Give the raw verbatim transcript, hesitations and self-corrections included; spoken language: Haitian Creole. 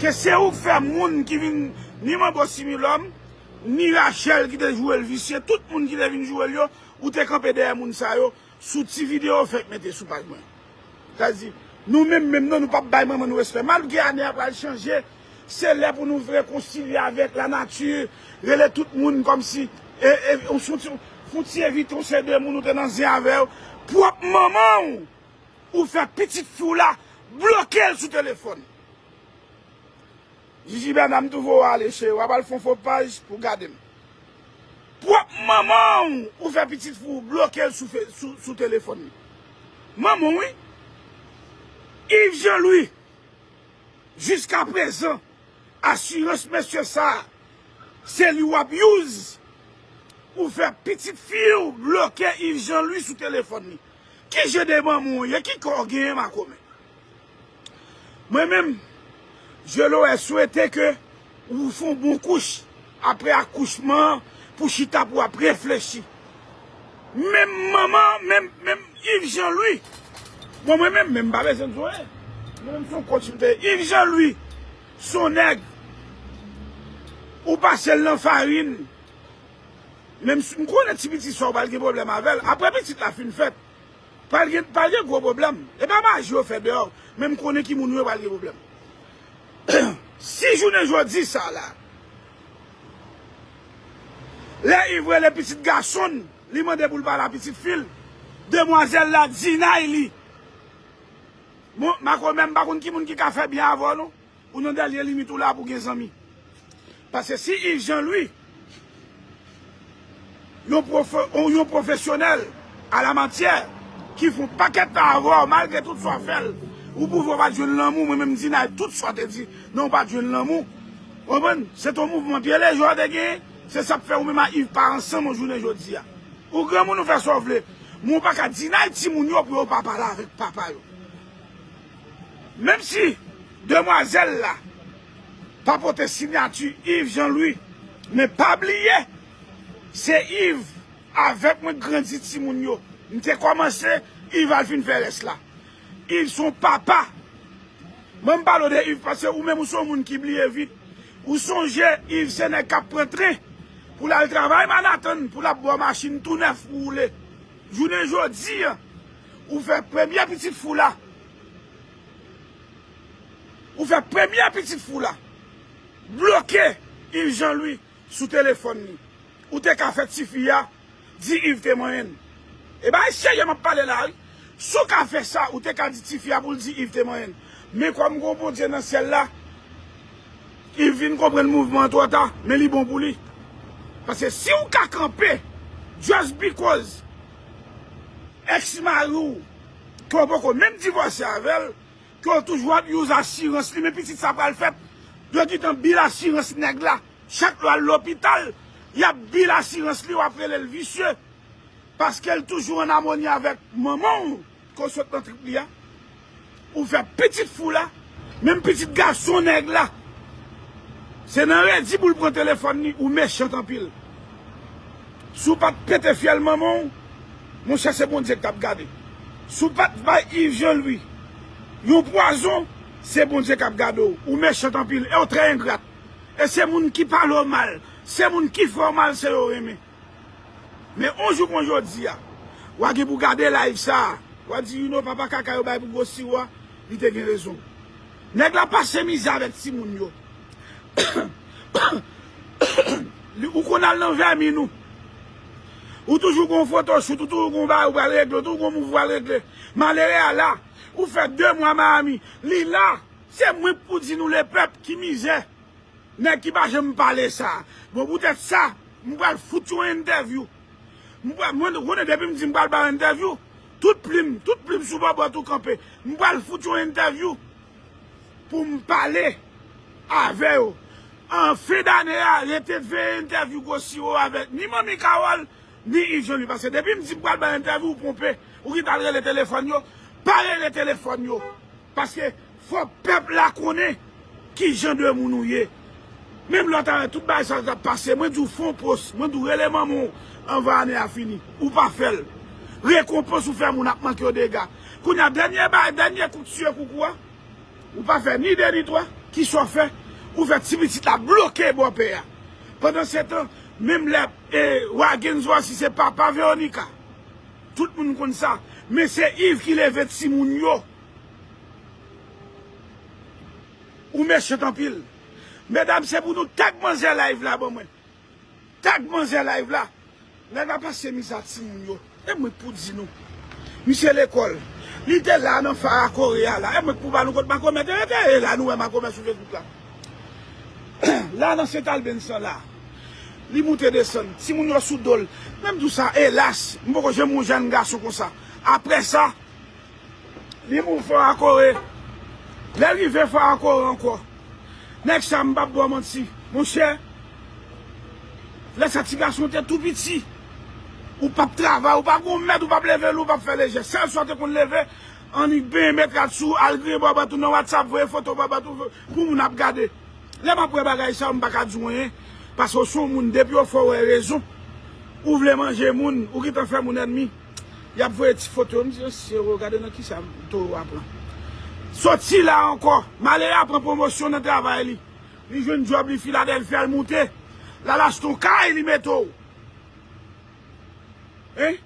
Ke se ou k fè moun ki vin ni Manbo Similòm, ni Rachel ki te joure l visye, tout moun ki te vin joure l yo, ou te kanpe dèyè moun sa yo sou ti videyo fèk mete sou paj mwen. Sa di, nou menm menm non, nou p ap bay manman nou respè. Malgre ane a pral chanje, se lè pou nou rekonsilye avèk lanati, rele tout moun kòmsi, e, e, ou sou ti, fon ti evite yon seri de moun ou te nan zen avè yo. Pwòp manman w, ou fè pitit fi w la bloke l sou telefòn. Jiji Bèna, m tou voye w ale, cheri. W ap al fè yon fo paj pou gade m. Pwòp manman w, ou fè pitit fi w bloke l sou fe-, sou, sou telefòn li. Manman w, wi. Yves Jean Louis, jiskaprezan, asirans mesye sa a, se li w ap use. Ou fè pitit fi w bloke Yves Jean Louis sou telefòn li. Ki jan de manman w ye? Ki kò w genyen, makomè? Mwen menm, je l'aurais souhaité ke ou fè yon bon kouch apre akouchman an pou chita pou w ap reflechi. Menm manman, menm, menm Yves Jean Louis. Bon, mwen menm, menm m pa bezwen di w anyen. Mwen menm se yon coach m te ye. Yves Jean Louis, se yon nèg, ou pase l nan farin. Menm si m konnen ti pitit sa w pral gen pwoblèm avè l. Apre pitit la fin fèt, pral gen, pral gen gwo pwoblèm. E pa maji yo fè deyò, men m konnen ki moun yo pral gen pwoblèm. Si jounen jodi sa la, lè Yves rele pitit gason l, li mande pou l pale a pitit fi l, demwazèl la deny li. Bon, makomè, m pa konn ki moun ki ka fè byen avè w, non. Ou nan dènye limit ou la pou gen zanmi. Paske si Yves Jean Louis, yon pwofè-, yon pwofesyonèl a la matyè, ki fè yon pakèt tan avè w, malgre tout sa w fè l, ou pwouve w pa t jwenn lanmou, mwen menm m deny tout sa w te di, non, ou pa t jwenn lanmou. Konprann? Se t yon mouvman pye lejè w te genyen, se sa k fè ou menm a Yves pa ansanm yon jounen jodi a. Ou granmoun, ou fè sa w vle, men ou pa ka deny timoun yo pou yo pa pale avèk papa yo. Menm si demwazèl la pa pote siyati Yves Jean Louis, men pa bliye, se Yves avèk mwen grandi timoun yo. M te kòmanse, Yves al fin fè rès la. Yves se yon papa. Mwen m pale w de Yves paske ou menm ou se yon moun ki bliye vit. Ou sonje, Yves se nèg k ap pran tren pou l al travay Manhattan, pou l ap ba w machin tou nèf pou woule. Jounen jodi a, ou fè premye pitit fi w la. Ou fè premye pitit fi w la bloke Yves Jean Louis sou telefòn li. Ou te ka fè tifi a di Yves te manyen l. E bagay serye m ap pale la, wi. Si w ka fè sa, ou te ka di tifi a pou l di Yves te manyen l. Men kòm gen yon Bondye nan syèl la, Yves vin konprann mouvman an twò ta, men li bon pou li. Paske si w ka kanpe, just because ex mari w, ke w poko menm divòse avè l, ke w toujou ap use asirans li, men pitit sa pral fèt, yo gentan bil asirans nèg la. Chak lè w al lopital, y ap bil asirans li, w ap rele l visye. Paske l toujou an amoni avèk manman w, ke w sot nan trip li a. Ou fè pitit fi w la, menm pitit gason nèg la. Se nan redi pou l pran telefòn li, ou mechan anpil. Si w pa t pete fyèl manman w, monchè, se Bondye k t ap gade. Si w pa t bay Yves Jean Louis yon pwazon, se Bondye k ap gade w. Ou mechan anpil, e w trè engrat. E se moun ki pale w mal, se moun ki fè w mal, se yo w renmen. Men yon jou kon jodi a, w a gen pou gade live sa a, w a di, you know, papa kaka yo bay pou gwo siwo a, li te gen rezon. Nèg la pase mizè avèk timoun yo. Li, ou konn al nan vèmin ou. Ou toujou gon photoshoot, ou toujou gon bagay ou pral regle, ou toujou gon mouv ou pral regle. Malere a la, ou fè de mwa Miami, li la. Se mwen k pou di nou lepèp ki mizè. Nèg ki pa janm pale sa. Bon, poutèt sa, m pral fout yon entèvyou. M pral, mwen, ou konnen depi m di m pral bay entèvyou, tout plim, tout plim sou bòbòt ou kanpe. M pral fout yon entèvyou pou m pale avè yo. An fen dane a, rete veye entèvyou gwo siwo avèk ni Manmi Carole, ni Yves Jean Louis. Paske depi m di m pral bay entèvyou, ou ponpe, ou kite al rele telefòn yo, pa rele telefòn yo. Paske fò pèp la konnen ki jan de moun ou ye. Menm lè w ta wè tout bagay sa yo t ap pase, mwen di w fè yon pòs, mwen di w rele manman w anvan ane a fini. Ou pa fè l. Rekonpans ou fè moun ap manke yo dega. Kounye a, dènye bagay, dènye kout sye koukou a, ou pa fè ni de ni twa. Kisa w fè? Ou fè ti pitit la bloke bòpè a. Pandan se tan, menm lè e, Wagens Voici se papa Veronica. Tout moun konn sa. Men se Yves ki leve timoun yo. Ou mechan anpil. Medam, se pou nou tag manzè live la ban mwen. Tag manzè live la. Nèg la pase miza timoun yo. E mwen k pou di nou. Misye lekòl. Li te la nan Farakore a la. E mwen k pou ba nou kot makomè te rete. E la nou wè makomè sou Facebook la. La nan Sent Albens lan la. Li moute desann. Timoun yo sou do l. Menm tou sa, elas, m poko janm wè yon jèn gason konsa. Apre sa, li moute Farakore. Lè l rive Farakore ankò. Nèg sa, m p ap ba w manti. Monchè, lè sa ti gason te tou piti, ou p ap travay, ou pa gon mèt, ou p ap leve lou, ou p ap fè lejè. Sèl sa w te konn leve, annik benyen met rad sou, al griyen bò bòt ou nan WhatsApp, voye foto bò bòt ou pou moun ap gade. Lè m ap wè bagay sa yo, m pa ka di w anyen, paske w se yon moun, depi w fè w wè rezon, ou vle manje moun, ou gentan fè moun ènmi. Y ap voye ti foto yo, m di, "Mesye, gade nan kisa towo a pran." Soti la ankò, malere a pran pwomosyon nan travay li. Li jwenn djòb, li Filadèlfi, al moute. L al achte yon kay, li mete w. Hein?